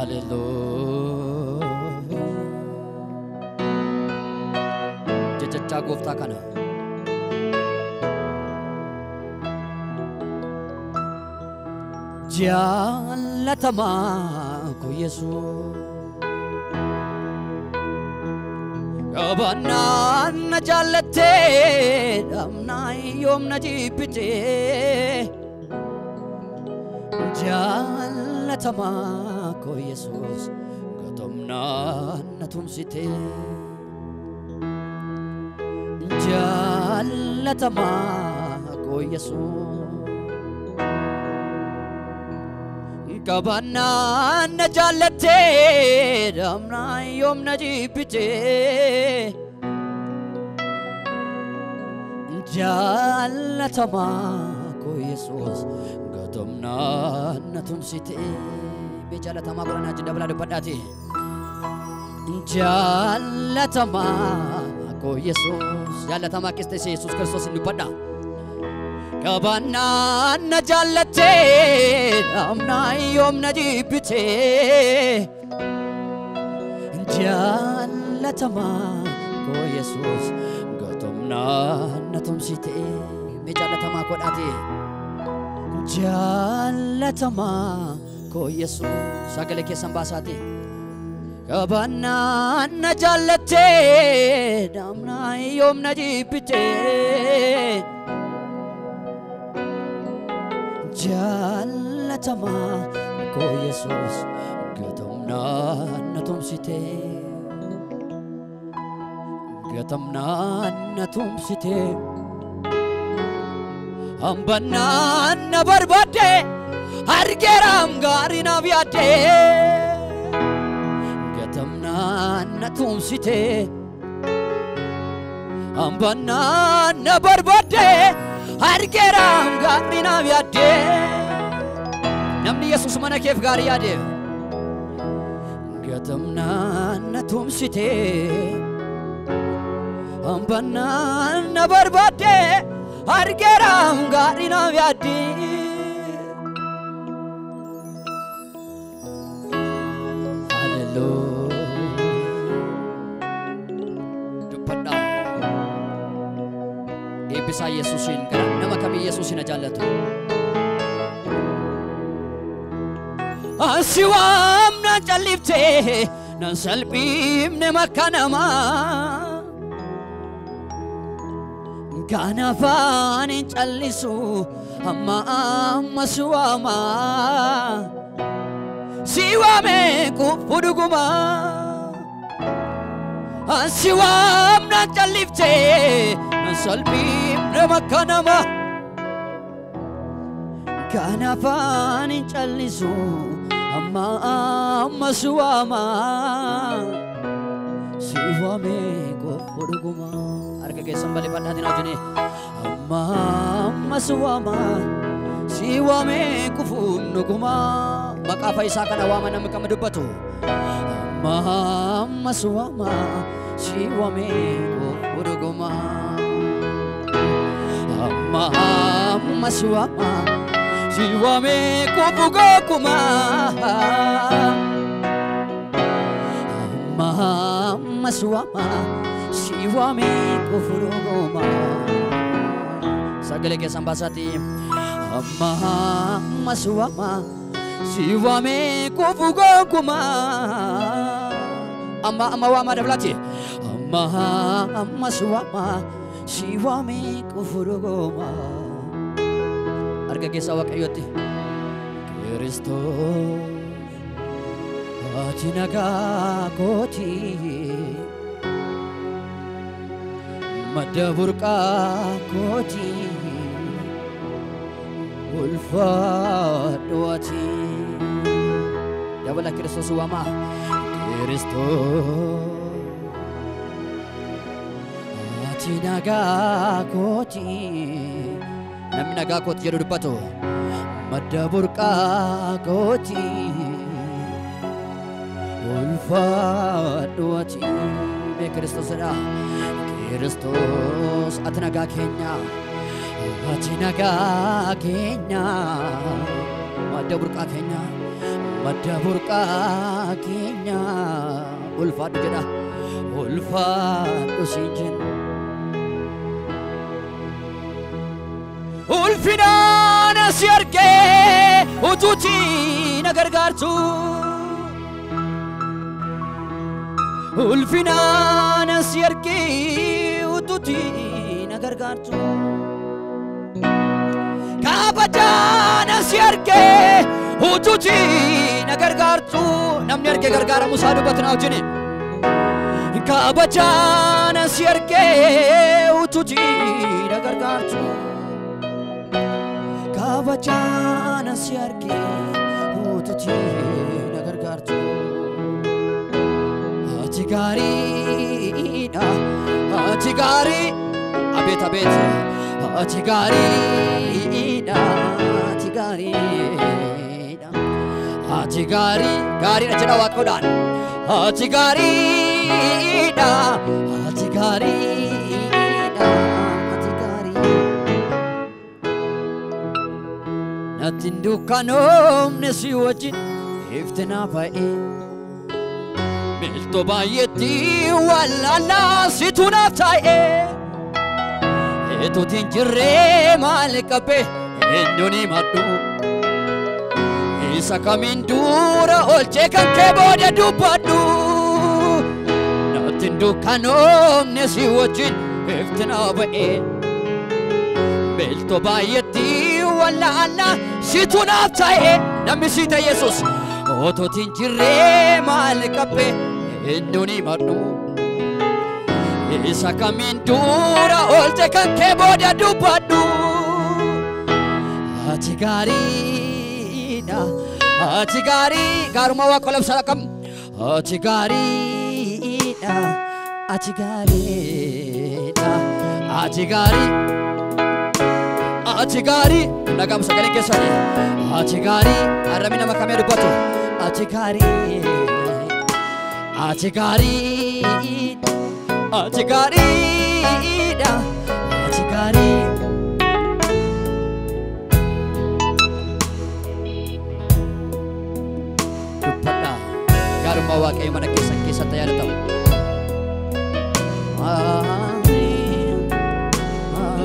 Hallelujah. Jajachaa gooftaa kana. Jaalatamaa koo Yesuus. Qabannaan na jaallattee dhabnaan yoom na jibbitee. Jaalatamaa koo Yesuus gatamnaan na tumsitee. Jaalatamaa koo Yesuus. Qabannaan na jaallattee dhabnaan yoom na jibbitee. Jaalatamaa koo Yesuus gatamnaan na tumsitee. Mee jaalatamaa godhanaa wajjin dabalaa dubbadhaati. Jaalatamaa koo Yesuus. Jaalatamaa keessa Yesuus Kiristoos hin dubbadha. Qabannaan na jaallattee dhabnaan yoom na jibbitee. Jaalatamaa koo Yesuus gatamnaan na tumsitee. Mee jaalatamaa godhaati. Jaalatamaa koo Yesuus sagalee keessan baasaati. Qabannaan na jaallattee dhabnaan yoom na jibbitee. Jaalatamaa koo Yesuus gatamnaan na tumsitee. Gatamnaan na tumsitee. Hambannaan na barbaadde argeeraam gaarii naaf yaaddee. Gatamnaan na tumsitee. Hambannaan na barbaadde argeeraam gaarii naaf yaaddee. Namni Yesuus mana keef gaarii yaade. Gatamnaan na tumsitee. Hambannaan na barbaadde argeeraam gaarii naaf yaaddee. Hallelujah. Dubbadhaa. Eebbisaa Yesuusiin gara nama kamii Yesuusin jaallatu. Asi waamna calliftee nan salphifne makka namaa. Kana afaan hin callisu amma amma si waama. Si waamee kufu dhuguma. Asi waamna calliftee nan salphifne makka namaa. Kana afaan hin callisu amma amma si waama. Si waamee kufu dhuguma. Harka keessan balleeffadhaatiin wajjin. Amma amma si waama. Si waamee kufuun dhuguma. Maqaa fayyisaa kana waama namni kama dubbatu. Amma amma si waama. Si waamee kufuun dhuguma. Amma amma si waama. Si waamee kufu gokkuma. Amma amma si waama. Si waamee kufu dhuguma. Sagalee keessan baasaati. Amma amma si waama. Si waamee kufu gokkuma. Amma amma waama dabalaati. Amma amma si waama. Si waamee kufu dhuguma. Harka keessaa Waaqayyootti. Kiristoos ati nagaa kooti. Madda burqaa kooti. Ulfaadhu ati. Dabala Kiristoos waama. Kiristoos ati nagaa kooti. Namni nagaa kooti jedhu dubbatu. Madda burqaa kooti. Ulfaadhu ati. Mee Kiristoosidha. Kiristoos ati nagaa keenya. Ati nagaa keenya. Madda burqaa keenya. Madda burqaa keenya ulfaadhu jedha ulfaadhu siin jenna. Ulfinaan si argee utuutii na gargaartu. Ulfinaan si argee utuutii na gargaartu. Kabajaan si argee utuutii na gargaartu. Namni argee gargaaramu isaa dubbatu na wajjini. Kabajaan si argee utuutii na gargaartu. Kabajaan si argee utuutii na gargaartu. Ati gaariidha, ati gaarii, abeet abeet, ati gaariidha, ati gaariidha, ati gaarii, gaariidha jedha Waaqoodhaan. Ati gaariidha, ati gaariidha, ati gaarii. Natti hin dukkanoomne si wajjin ifti naa ba'ee. Miiltoo baay'eetti wallaalaa situ naaf taa'ee. Etuutiin jirree maal qabee eenyuun himadhu. Isa kamiin dura oolchee kan kee booda dubbadhu. Natti hin dukkanoomne si wajjin ifti naa ba'ee. Miiltoo baay'eetti wallaalaa situ naaf taa'ee. Namni si ta'e Yesuus. Otootiin jirree maal qabee eenyuun himadhu. Isa kamiin dura oolte kan kee booda dubbadhu. Ati gaariidha, ati gaarii, gaarummaa Waaqa labsaa kam. Ati gaariidha, ati gaariidha, ati gaarii, ati gaarii. Dhagahamu sagalee keessanii. Ati gaarii, arrabni nama kamee dubbatu. Ati gaarii, ati gaarii, ati gaariidha, ati gaarii. Dubbadha gaarummaa Waaqayyo mana keessan keessatti yaadatamu.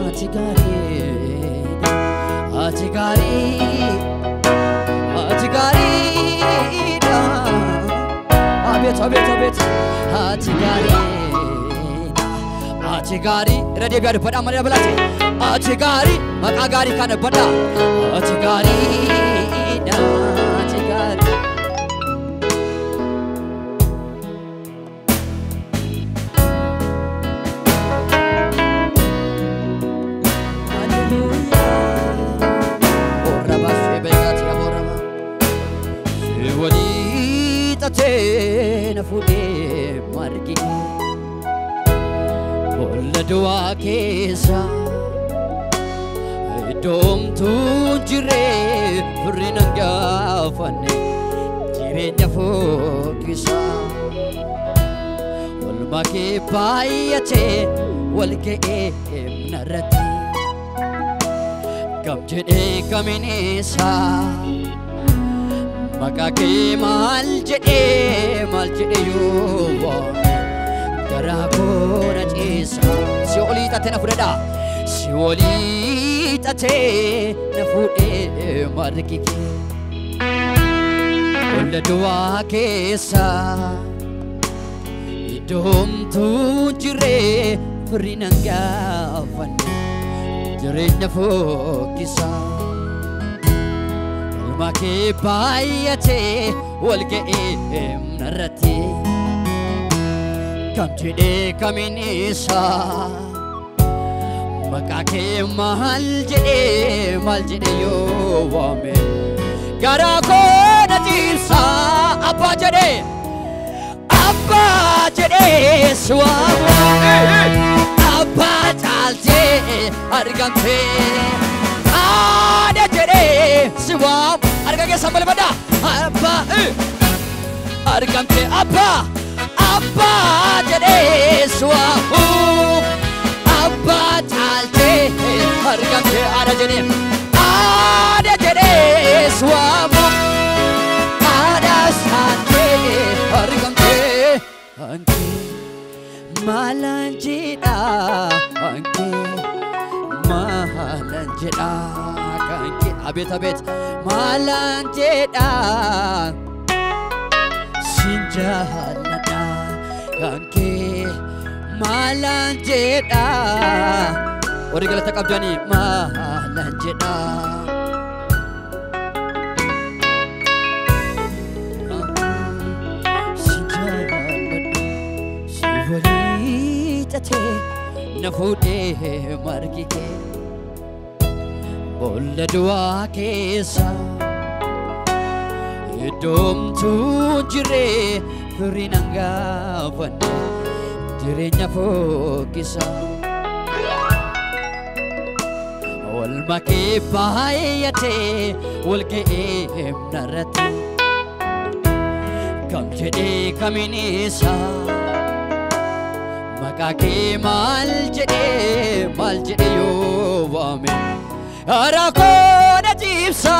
Ati gaariidha, ati gaarii, ati gaariidha. Abeet abeet abeet, ati gaariidha, ati gaarii. Irra deebi'aa dubbadhaa malee dabalaate. Ati gaarii, maqaa gaarii kana dubbadhaa. Ati gaariidha, ati gaarii. Na fuudhee margi boolla du'aa keessa iddoomtuu jirree firri nan gaafanne jireenya fokkisa. Olma kee baay'atee wal ga'ee narratti gam jedhee kamiin isa. Maqaa kee maal jedhee yoo waame garaa koo na ciisa. Si olii xattee na fudhadhaa. Si olii xattee na fuudhee margi kee. Boolla du'aa keessa iddoomtuu jirree firri nan gaafanne jireenya fokkisa. Olma kee baay'atee wal ga'ee narratti kam jedhee kamiin isa. Maqaa kee maal jedhee yoo waame garaa koo na ciibsa. Abbaa jedhee, abbaa jedhee si waamu. Abbaa caaltee argamtee. Haadha jedhee si waamu. Harka keessan balbadhaa. Abbaa argamtee, abbaa, abbaa jedhee si waamu. Abbaa caaltee argamtee. Haadha jedhee, haadha jedhee si waamu. Maalan jedha kan kee maalan jedha kan kee abeet abeet maalan jedha sin jaalladha kan kee maalan jedha warri galata qabdanii maalan jedha sin jaalladha si waliitatee na fuudhee margi kee boolla du'aa keessa iddoomtuu jiree firiin hangaafanne jireenya fokkisa Olma kee baay'atee wal ga'ee narratti kam jedhee kamiin isa maqaa kee maal jedhee yoo waame rakkoo na ciibsa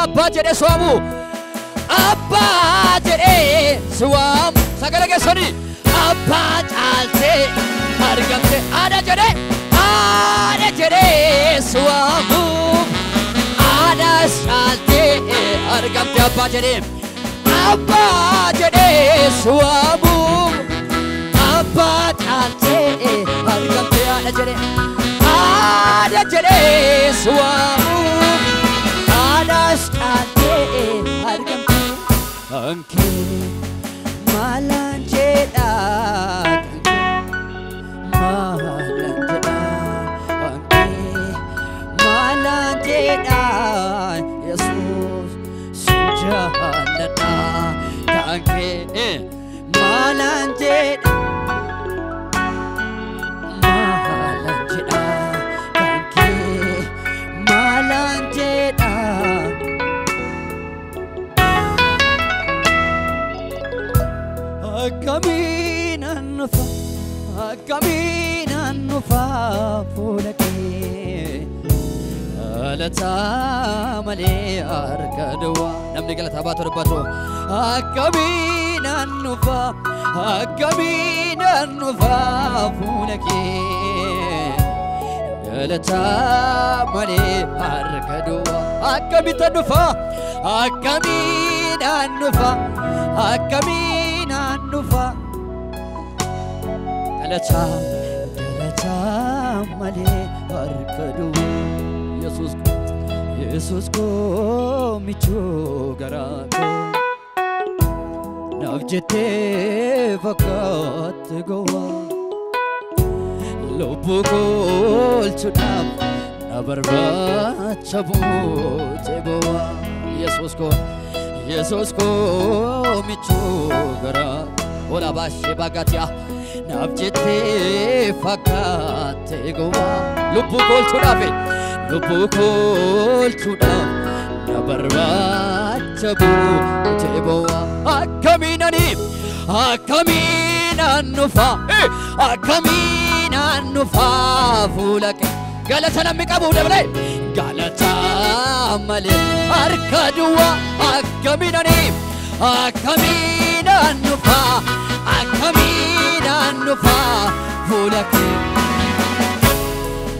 abbaa jedhee si waamu abbaa jedhee si waamu sagalee keessanii abbaa caaltee argamte haadha jedhee si waamu haadha caaltee argamte abbaa jedhee si waamu abbaa caaltee argamte haadha jedhee si waamu haadha caaltee argamte kan kee maalan jedha maalan jedha kan kee maalan jedha Yesuus sin jaalladha kan kee maalan jedha maalan jedha kan kee maalan jedha akkamiin nufa fuula kee galataa malee harka duwwaa namni galataa baatu dubbatu akkamiin nufa fuula kee galataa malee harka duwwaa akkamiin nufa akkamiin nufa galataa galataa malee harka duwwaa Yesuus koo michuu garaa koo naaf jettee fakkaatti gowwaa lubbuu koo oolchuudhaaf na barbaacha buutee bowwaa Yesuus koo michuu garaa ola baashee baagaatiyaa naaf jettee fakkaatti gowwaa lubbuu koo oolchuudhaaf lubbuu koo oolchuudhaaf na barbaacha buutee bowwaa akkamiin nufa fuula kee galata namni qabu dabalee galata malee harka duwwaa akkamiin nufa fuula kee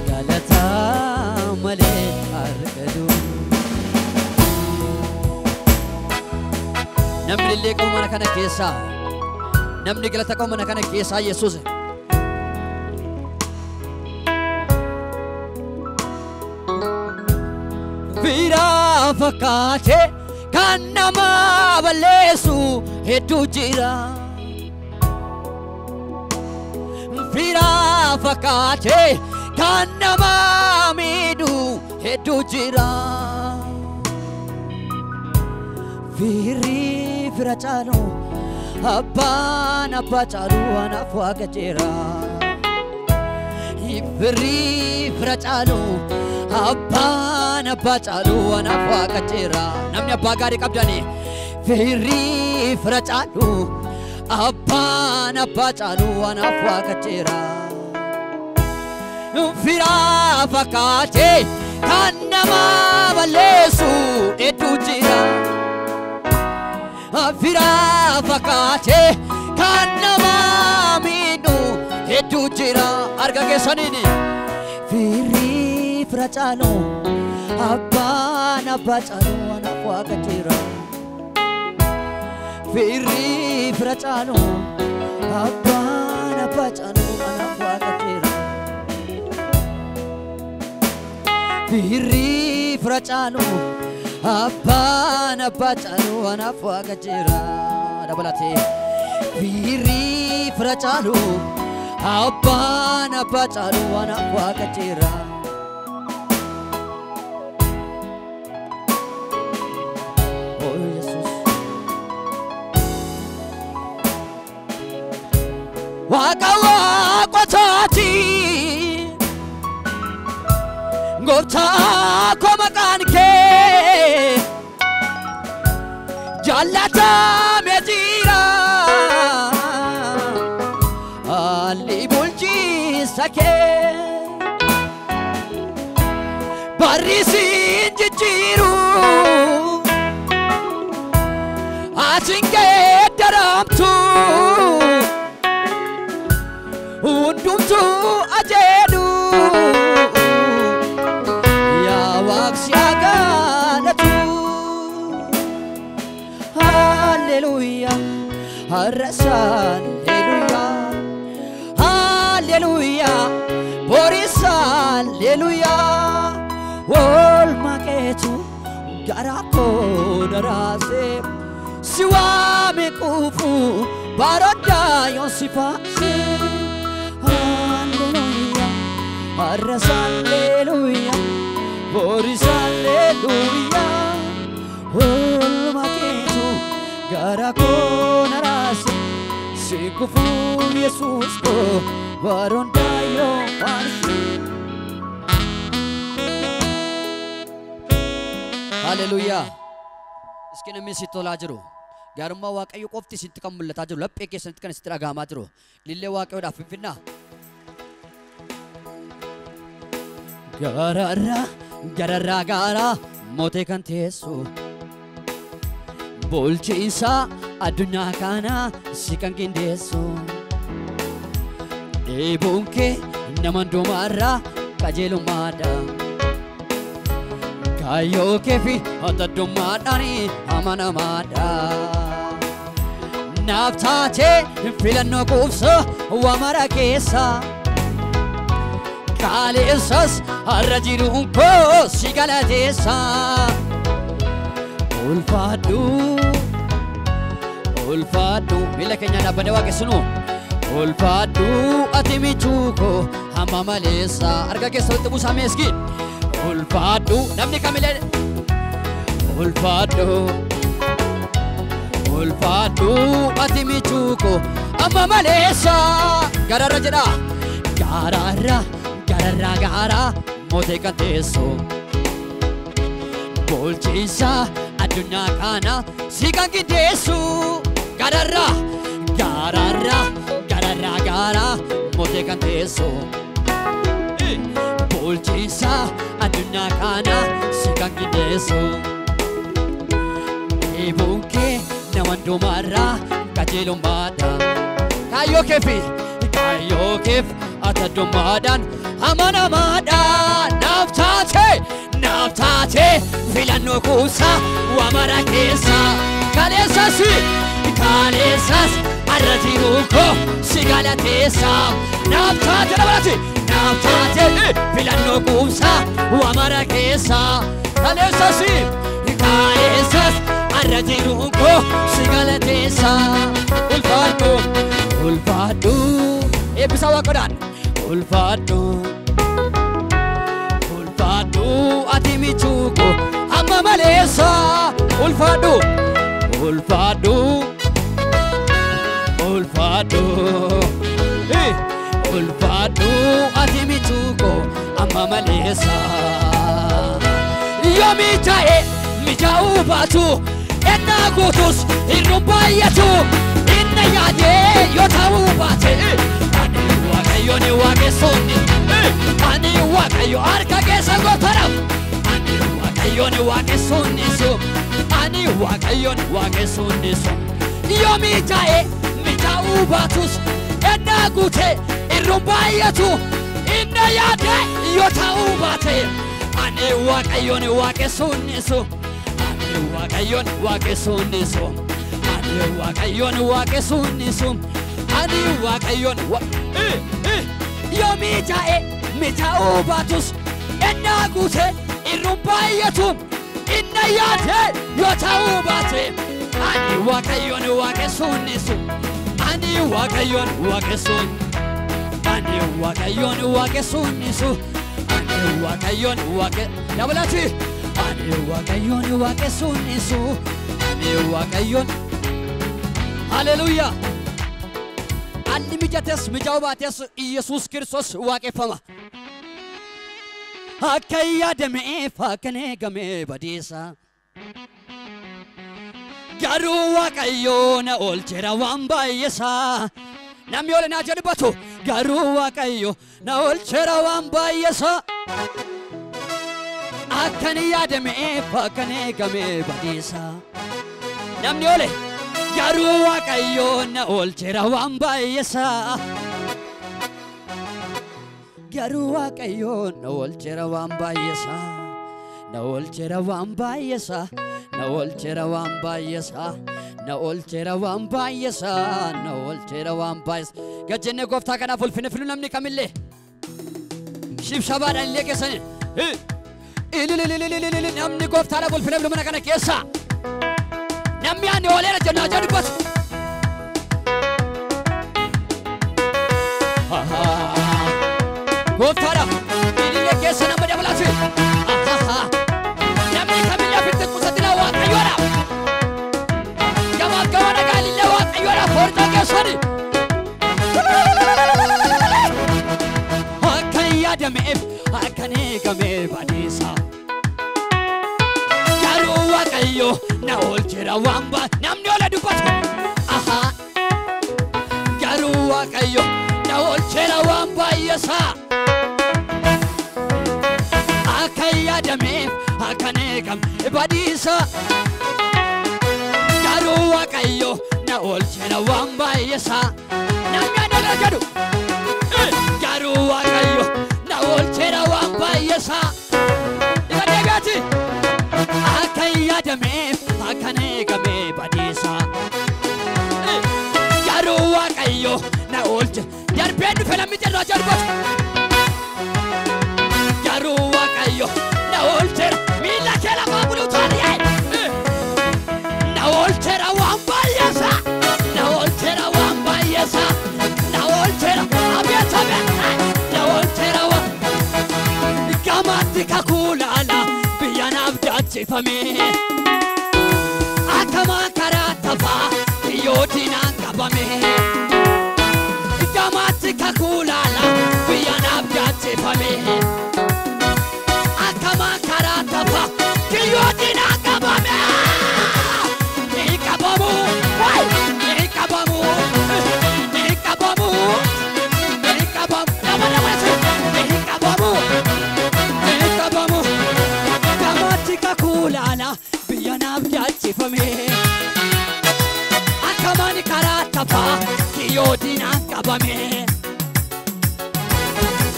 galata malee harka duwwaa namni illee qabu mana kana keessaa namni galata qabu mana kana keessaa Yesuus Fira fakkaatee kan nama balleessu hedduu jira. Fira fakkaatee kan nama miidhu hedduu jira. Firri fira caalu abbaan abbaa caalu anaaf waaqa jira. Firri fira caalu abbaan abbaa caalu anaaf waaqa jira. Namni abbaa gaarii qabdanii firri fira caalu abbaan abbaa caalu anaaf waaqa jira. Fira fakkaatee kan nama balleessu hedduu jira. Fira fakkaatee kan nama miidhu Harka keessaniini. Firri fira caalu abbaan abbaa caalu anaaf waaqa jira. Firri fira caalu abbaan abbaa caalu anaaf waaqa jira. Firri fira caalu abbaan abbaa caalu anaaf waaqa jira. Dabalatee firri fira caalu abbaan abbaa caalu anaaf waaqa jira. Oh Yesus. Waaqa waaqotaati gooftaa koo maqaan kee jaallatamee jira. Haalli bulchiinsa kee barri siin jijjiiru atiin geeddaramtu hundumtuu ajeedhu yaa waaqsi agaalatu. Hallelujah, har'as hallelujah, hallelujah, boris hallelujah. Oolmaa keetu garaa koo daraasee si waame quufu barooddaa yoon si faasee. Hallelujah, har'as hallelujah, boris hallelujah. Oolmaa keetu garaa koo daraasee si quufu Yesuus koo barooddaa yoon faasee. Hallelujah. Iski namni sitti tolaa jiru. Gaarummaa Waaqayyo qofti sitti kan mul'ataa jiru. Laphee keessanitti kan sitti dhaga'amaa jiru. Lillee Waaqayyoodhaaf finfinnaa. Gararraa gararraa garaa mootee kan teessu. Bulchiinsa addunyaa kanaa si kan qindeessu. Dheebuun kee nama hundumaarraa qajeelummaadha. Kaayyoo kee fi addaddummaadhaan amanamaadha. Naaf taatee filannoo quubsa waa mara keessa. Kaleessas har'a jiruun koo si galateessa. Ulfaadhu ulfaadhu miila keenyaan dhaabbannee waaqessinu. Ulfaadhu ati michuu koo hamma maleessa. Harka keessa walitti buusaa meeskii. Ulfaadhu namni kamillee ulfaadhu ulfaadhu ati michuu koo amma maleessa. Gararra jedha gararra gararra garaa mootee kan teessu. Bulchiinsa addunyaa kana si kan qindeessu. Gararra gararra gararra garaa mootee kan teessu. Bulchiinsa addunyaa kana si kan qindeessu. Dheebuun kee nama hundumaarraa qajeelummaadha. Kaayyoo kee fi kaayyoo keef addaddummaadhaan amanamaadha. Naaf taatee naaf taatee filannoo kuusaa waa mara keessa. Kaleessas kaleessas har'a jiruu koo si galateessa. Naaf taatee dabalati naaf taatee filannoo kuusaa waa mara keessa. Kaleessas kaleessas har'a jiruu koo si galateessa. Ulfaadhu ulfaadhu eebbisa waaqodhaan. Ulfaadhu ulfaadhu ati michuu koo amma maleessa. Ulfaadhu ulfaadhu ulfaadhu ulfaadhu ati michuu koo amma maleessa. Yoo mijaa'e mijaa'uu baatu ennaa guutus hir'uun baay'atu. Inna yaadee yoo ta'uu baate ani Waaqayyo ni waaqessuuni. Ani Waaqayyo harka keessa gootanaaf. Ani Waaqayyo ni waaqessuunisu. Ani Waaqayyo ni waaqessuunisu. Yoo mijaa'e mijaa'uu baatus ennaa guutee Irruun baay'atu inni yaade yoo ta'uu baate ani Waaqayyoon waaqessuun ani Waaqayyoon waaqessuun ani Waaqayyoon waaqessuun ani Waaqayyoon yoo mijaa'e mijaa'uu baatus ennaa guute irruun baay'atu inni yaade yoo ta'uu baate ani Waaqayyoon waaqessuun ani Waaqayyoon waaqessuun ani Waaqayyoon waaqessuun ani Waaqayyoon waaqe dabalati ani Waaqayyoon waaqessuun ani Waaqayyoon haleluuyaa alli mijates mijaa'uu baates Iyesuus Kiristoos waaqeffama akka yaadameef akka eegame badiisa garuu Waaqayyo na oolcheera waan baay'eesaa namni ole naa jedhu garuu Waaqayyo na oolcheera waan baay'eesaa akkan yaadameef akkan eegame badiisa namni ole garuu Waaqayyo na oolcheera waan baay'eesaa garuu Waaqayyo na oolcheera waan baay'eesaa na oolcheera waan baay'eesaa na oolcheera waan baay'eesaa na oolcheera waan baay'eesaa na oolcheera waan baay'eesaa gajjennee gooftaa kanaaf ulfina filu namni kamillee shibshabaadhaan illee keessanii ilililililili namni gooftaadhaaf ulfina filu mana kana keessa namni ani ooleera jennaa jedhu dubbatu. Gooftaadhaaf ilillee keessa nama dabalaati. Namni kamillee ofitti qusatina Waaqayyoodhaaf. Gamaaf gama dhagaa ilillee Waaqayyoodhaaf hordaa keessani. Akka yaadameef akka eegame badiisa. Garuu Waaqayyo na oolcheera waan baay'ee namni ola dubbatu. Garuu Waaqayyo na oolcheera waan baay'eesaa. Akka yaadameef akka eegame badiisa. Garuu Waaqayyo na oolcheera waan baay'eesaa. Namni ani ola jedhu. Garuu Waaqayyo na oolcheera waan baay'eesaa. Isa deebi'aati. Akka yaadameef akka eegame badiisa. Garuu Waaqayyo na oolche. Darbeen dhufe namni jedhu dubbatu. Garuu Waaqayyo na oolcheera miila kee lafaa buluu taane yaa'e. Na oolcheera waan baay'eesaa. Na oolcheera waan baay'eesaa. Na oolcheera abeet abeet. Na oolcheera waan gamaatti kakuu laala biyya naaf daachifame. Akkamaa karaa tafaa kiyyoo diinaan qabame. Gamaatti kakuu laala biyya naaf daachifame. Akkamaa karaa tafaa kiyyoo diinaan qabame. Ni qabamu, ni qabamu, ni qabamu, ni qabamu. Nama namatti ni qabamu, ni qabamu. Gamaatti kakuu laala biyya naaf daachifame. Akkamaan karaa tafaa kiyyoo diinaan qabame.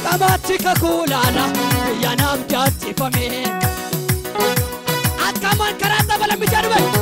Gamaatti kakuu laala biyya naaf daachifame. Akkamaan karaa tapha lammicha dhufe.